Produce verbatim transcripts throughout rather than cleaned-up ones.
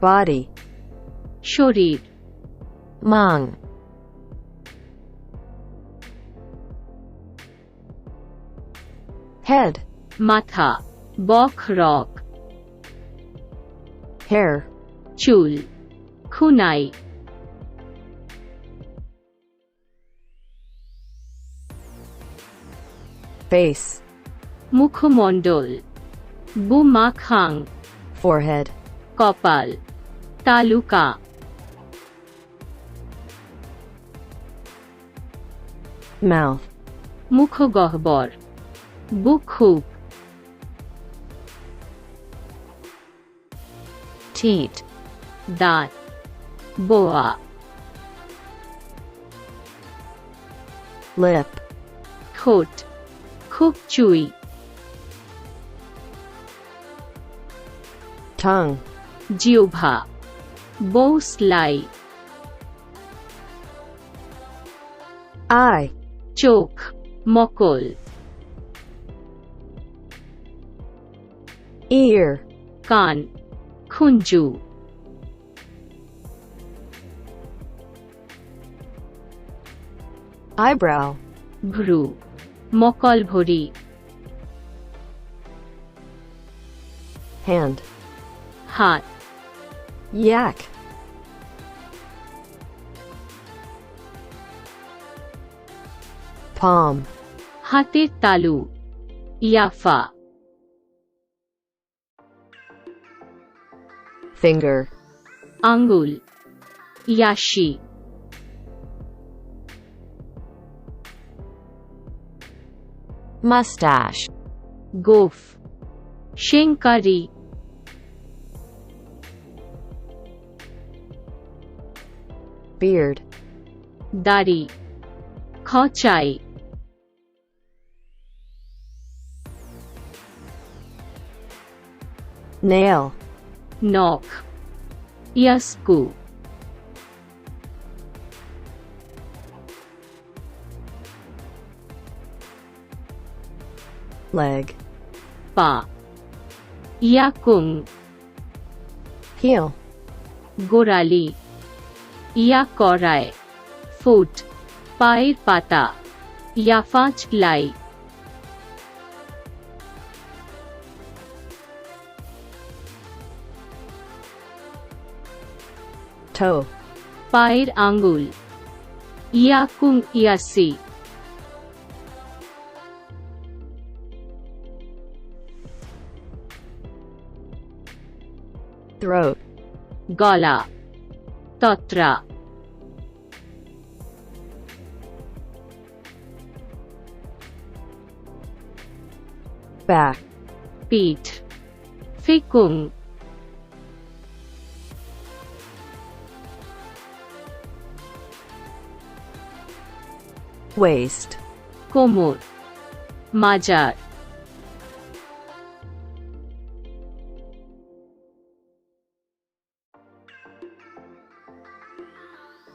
Body. শরীর. Mang. Head. মাথা. বক রক. Hair. চুল. খুনাই. Face. মুখমণ্ডল. বুমাখাং. Forehead. কপাল. তালুকা. Mouth. মুখগহ্বর. বুকখুক. Teat. দাঁত. বোয়া. Lip. ঠোঁট. খুকচুই. Tongue. জিহ্বা. বউসলাই. Eye. চোখ. মকল. Ear. কান. খুঞ্জু. Eyebrow. ভ্রু. মকলভরি. Hand. হাত. Yak. Palm. হাতের তালু. ইয়াফা. Finger. আঙ্গুল. ইয়াসি. Mustache. গোঁফ. সেঙ্কারি. Beard. দাড়ি. খচাই. Nail. নখ. ইয়াসকু. Leg. পা. ইয়াকুং. Heel. গোড়ালি. ইয়াকরাই. ফুট. পায়ের পাতা. ইয়াফাচলাই. Toe. পায়ের আঙ্গুল. ইয়াকুং ইয়াসি. Throat. গলা. তত্রা. Back. পিঠ. ফিকুং. Waist. কোমর. মাজার.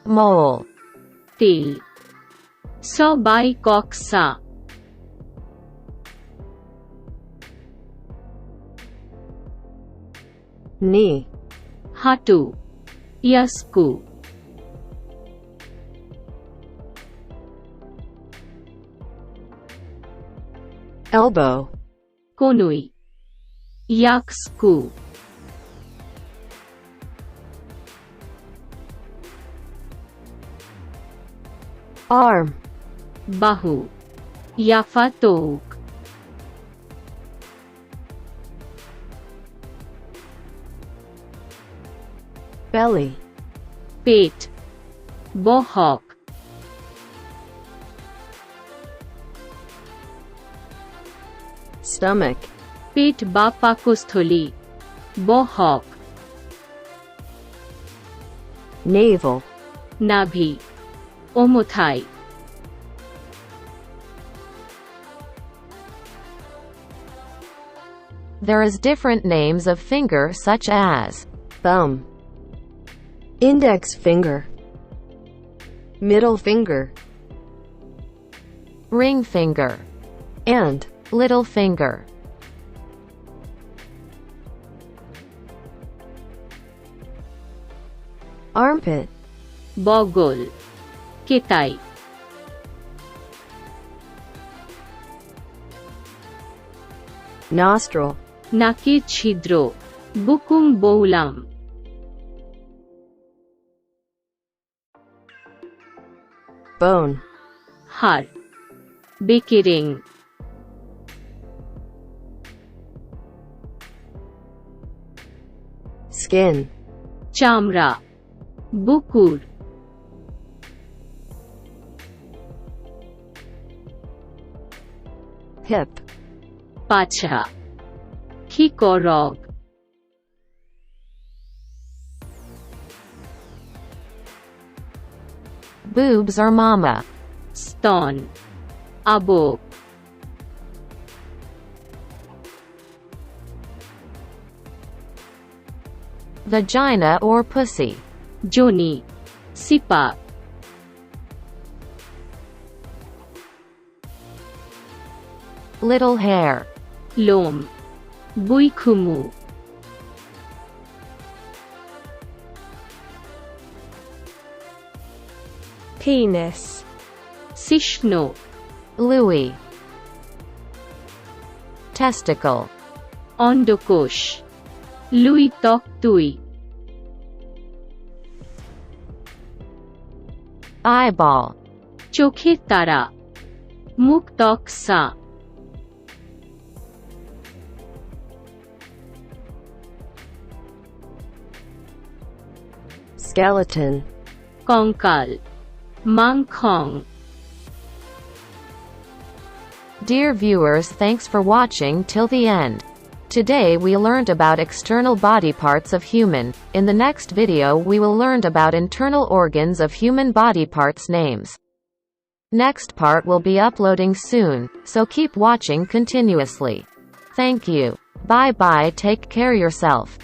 Mole. তিল. সবাই ককসা. Knee. হাঁটু. ইয়াসকু. Elbow. কনুই. ইয়াকসকু. Arm. বাহু. ইয়াফাতোক. Belly. পেট. বহক. Stomach. পেট বা পাকস্থলী. বহক. Navel. নাভি. ওমথাই. There is different names of finger such as thumb, index finger, middle finger, ring finger, and little finger. Armpit. Bogol. Ketai. Nostril. Nakir chhidro. Bukung boulam. Bone. Har. Bekereng. Skin. Chamra. Bukur. Hip. Pacha. Khikorok. Boobs or mama. Ston. Abok. Vagina or pussy. Joni. Sipa. Little hair. Lom. Buikhumu. Penis. Sishno. Lui. Testicle. Ondokosh. Lui toktui. Eyeball. Chokhir tara. Muk toksa. Skeleton. Kongkal. Mangkhong. Dear viewers, thanks for watching till the end. Today we learned about external body parts of human. In the next video we will learn about internal organs of human body parts names. Next part will be uploading soon, so keep watching continuously. Thank you. Bye bye, take care yourself.